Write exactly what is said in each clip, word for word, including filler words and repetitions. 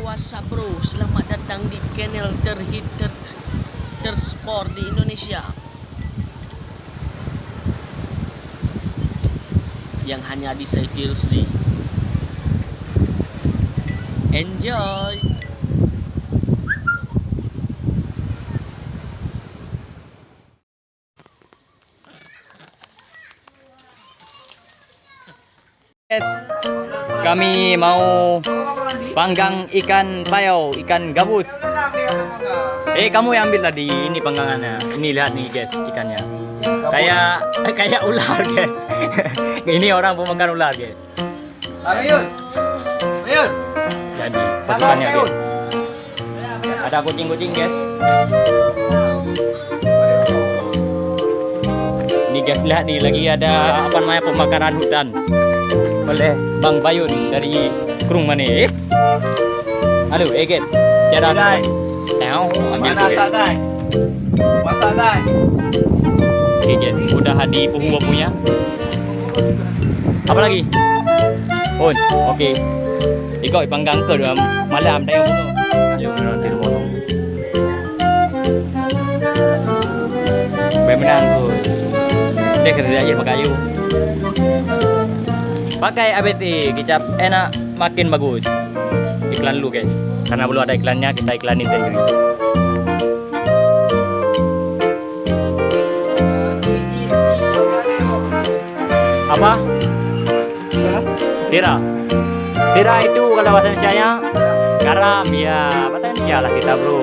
What's up, bro, selamat datang di channel terhit ter, tersport di Indonesia, yang hanya di Saifi Rusli. Enjoy. Kami mau panggang ikan payau, ikan gabus. Eh, kamu yang ambil tadi, ini panggangannya. Ini lihat nih, guys, ikannya. Kayak, kayak ular, guys. Ini orang pemakan ular, guys. Ayun. Ayun. Jadi, pasukannya, guys. Ada kucing-kucing, guys. Ini, guys, lihat nih, lagi ada apa namanya, pembakaran hutan oleh Bang Bayun dari Krung Manis. Halo, eh, guys. Tiada. Guys. Tengok, mana guys. Masak, guys? Masak, guys. Oke, guys, udah di puhu punya. Apa lagi? Pun, oke. Ikut panggang ke dalam malam tayong tu. Ayo, nanti rumah tu. Baik menang tu. Dia kena dia aja pakai ayu. Pakai A B C, kicap enak, makin bagus. Iklan dulu, guys. Karena belum ada iklannya, kita iklanin sendiri. Apa? Tira. Tira itu kalau bahasa Indonesia-nya garam, ya. Bahasa Indonesia lah kita, bro.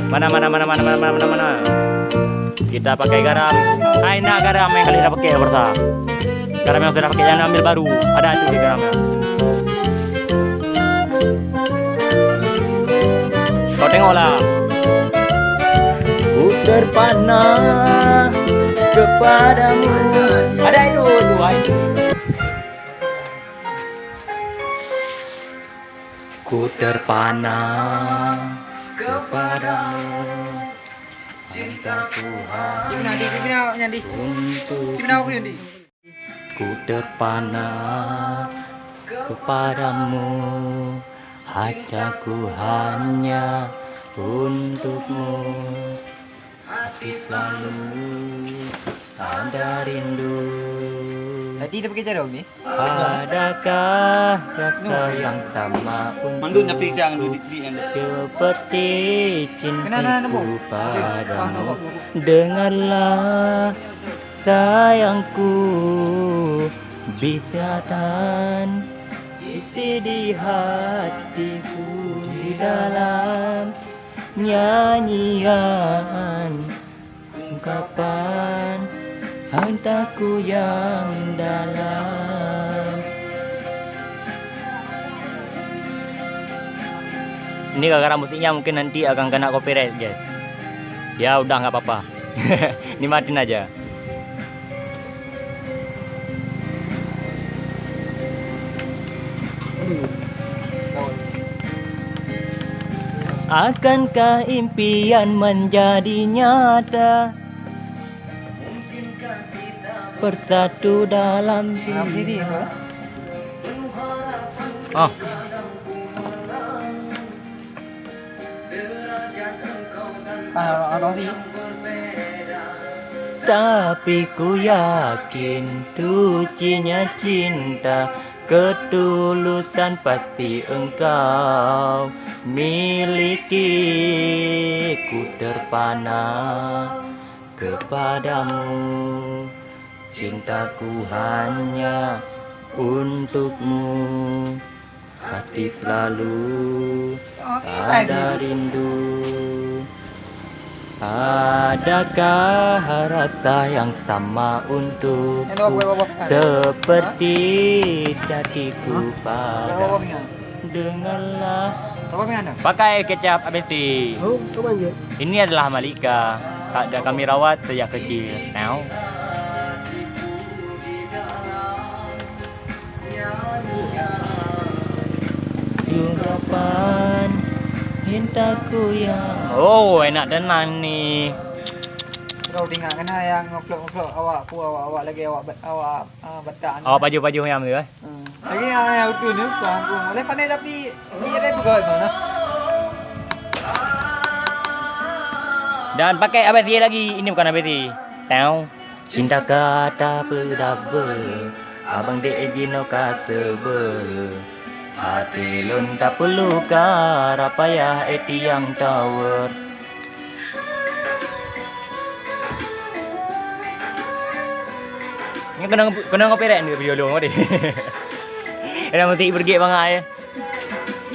Mana, mana, mana? Kita pakai garam. Hai, nak garam yang kali dah pakai, bersa. Garam yang sudah pakai, jangan ambil baru. Ada itu di garamnya. Kau tengoklah. Ku terpana kepadamu. Ada itu, itu, hai. Ku terpana kepadamu. Cinta Tuhan. Di mana, di, di mana, Yandi? Untuk. Di mana aku, Yandi? Ku terpana kepadamu, hatiku hanya untukmu, hati selalu ada rindu. Tadi dia pakai jarum ni? Adakah rasa yang sama untuk Mandun nyapi jang tu di, di, yang seperti cintaku padamu? Dengarlah sayangku, biarkan isi di hatiku di dalam nyanyian, ungkapan cintaku yang dalam. Ini gara-gara musiknya mungkin nanti akan kena copyright, guys. Ya udah, nggak apa-apa. Nikmatin aja. Akankah impian menjadi nyata? Bersatu dalam diri. Ah. Ah, ada sih. Tapi ku yakin sucinya cinta, ketulusan pasti engkau miliki. Ku terpana kepadamu, cintaku hanya untukmu. Hati selalu ada rindu. Adakah rasa yang sama untuk seperti tadi ku pada? Dengarlah. Pakai kecap A B C. Oh, kau manja. Ini adalah Malika. Tak ada kami rawat sejak kecil. Now. Ungkapan cintaku yang. Oh, enak tenang ni. Kau dengar kena yang ngevlog-ngevlog awak pu, awak, awak lagi awak bet-, awak, ah, batak ni. Awak pajoh-pajoh nyang tu, eh? Hmm. Lagi yang, yang udah ni, bukan aku. Oleh pandai tapi, ni ada pegawai mana? Dan pakai A B C lagi. Ini bukan A B C. Tau. Cinta ka tapeudaba, abang dek jinoe ka seuba. Até lôn tapeuluka, rap payah étiang tawör. Ni kena, kena copyright ni video lôn tadi. Kena mesti bergek bangai.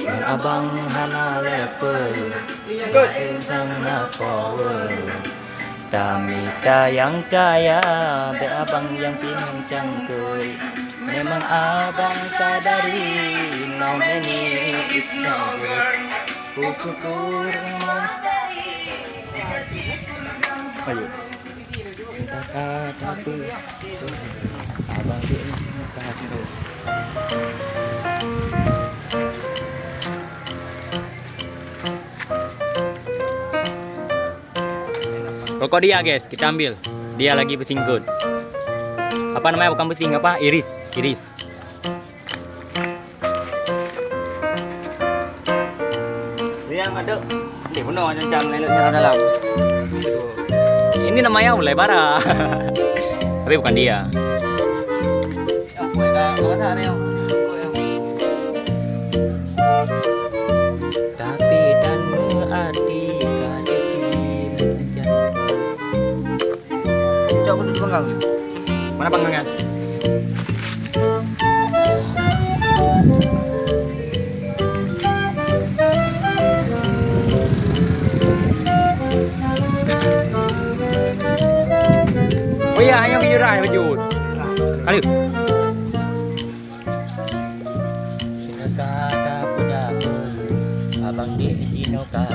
Abang hana level, laén sang na power. Tamita nyang kaya, bèk abang nyang pineung cangkôi. Memang abang sadari, no money is no work. Kukukur. Ayo. Abang tu. Rokok dia, guys, kita ambil. Dia lagi bersingkut. Apa namanya? Bukan bersing, apa? Iris, iris. Dia yang ada. Dia penuh macam-macam, elok cara dalam. Ini namanya ulai bara. Tapi bukan dia. Tapi dan meuati ka jadi macam. Cok, aku duduk panggang. Mana panggang kan? Oh iya, hanya kejurah baju. Kali. Seuka tapeudamé, abang dek jinoe ka.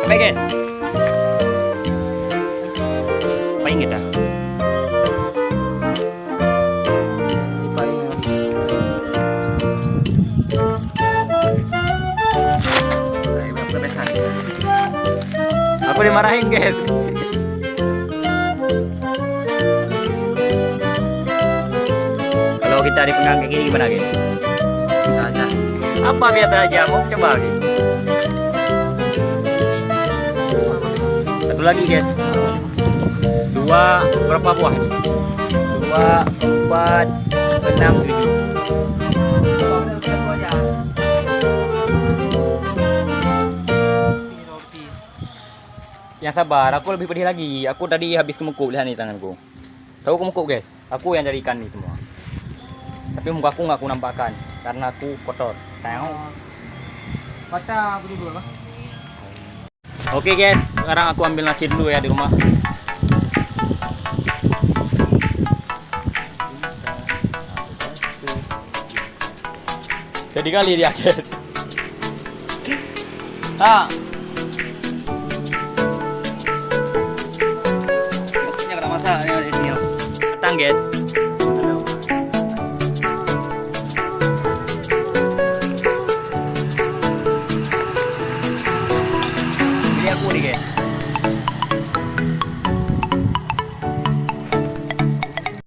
Sampai, guys. Apa ingat dah? Aku dimarahin, guys. Kalau kita dipegang kayak gini gimana, guys? Biasa aja. Apa biasa aja? Mau coba lagi. Satu lagi, guys. Dua, berapa buah ini? Dua, empat, enam, tujuh. Yang sabar, aku lebih pedih lagi. Aku tadi habis kemukup, lihat ni tanganku. Tahu kemukup, guys? Aku yang cari ikan ni semua. Tapi muka aku nggak aku nampakkan karena aku kotor. Tengok. Baca aku dulu apa? Oke guys, sekarang aku ambil nasi dulu ya di rumah. Jadi kali dia, guys. Ha. Ini kena masak ni, ni. Datang, guys. Jadi aku ni, guys.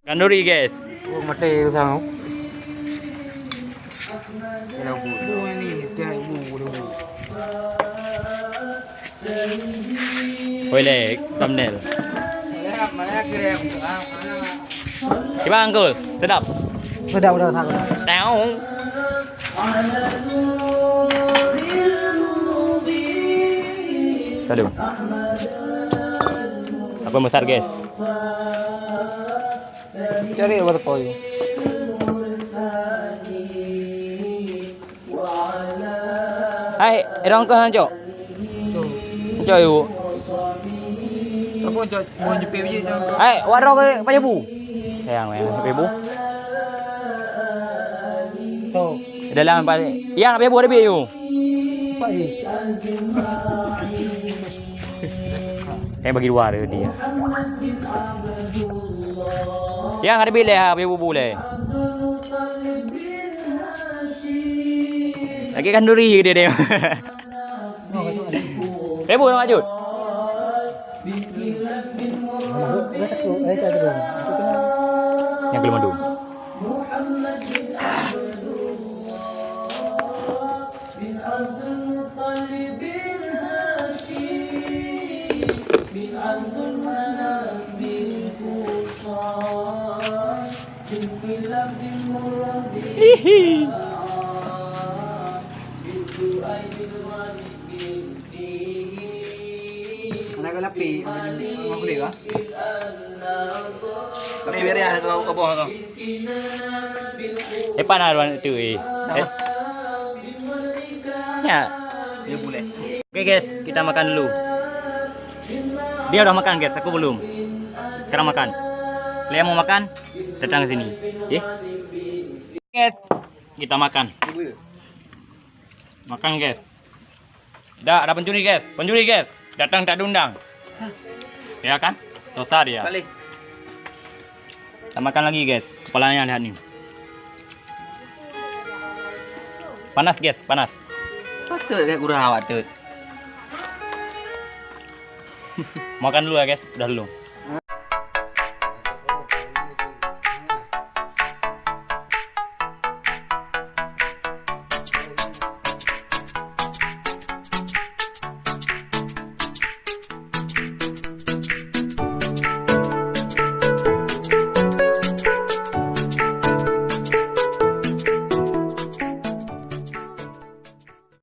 Kanduri, guys. Oh, mati tu sang. Kalau buku ni, tiap buku dulu. Woi, lek, thumbnail. Kiban, Uncle? Sedap? Sedap, udah, sangat. Tahu. Aduh. Apa besar, guys? Cari apa tepoi? Hai, erong keuh, Cok? Cok, yuk. Aku, Cok, mau jepit biji, Cok. Hai, warok ke Pak Jabu? Sayang, sayang, Pak Jabu. Cok. Dalam, Pak. Yang Pak Jabu ada bit, yuk. Pak, eh. Yang bagi dua tu dia. Yang ada bileh, ha, beli bubu leh. Lagi kanduri dia, dia. Ribu nama Jud. Yang belum ada. Hihi. Anak kau lapik, mau beli kah? Tapi biar ya, kau kau boh kau. Depan ada anak tu eh. Eh. Ya. Dia boleh. Oke guys, kita makan dulu. Dia udah makan guys, aku belum. Sekarang makan. Kalian mau makan? Datang ke sini. Oke. Guys, kita makan. Makan guys. Dah ada pencuri guys. Pencuri guys. Datang tak diundang. Ya kan? Susah dia. Balik. Kita makan lagi guys. Kepalanya lihat ni. Panas guys, panas. Patut dia kurang awak tu. Makan dulu ya guys, udah dulu.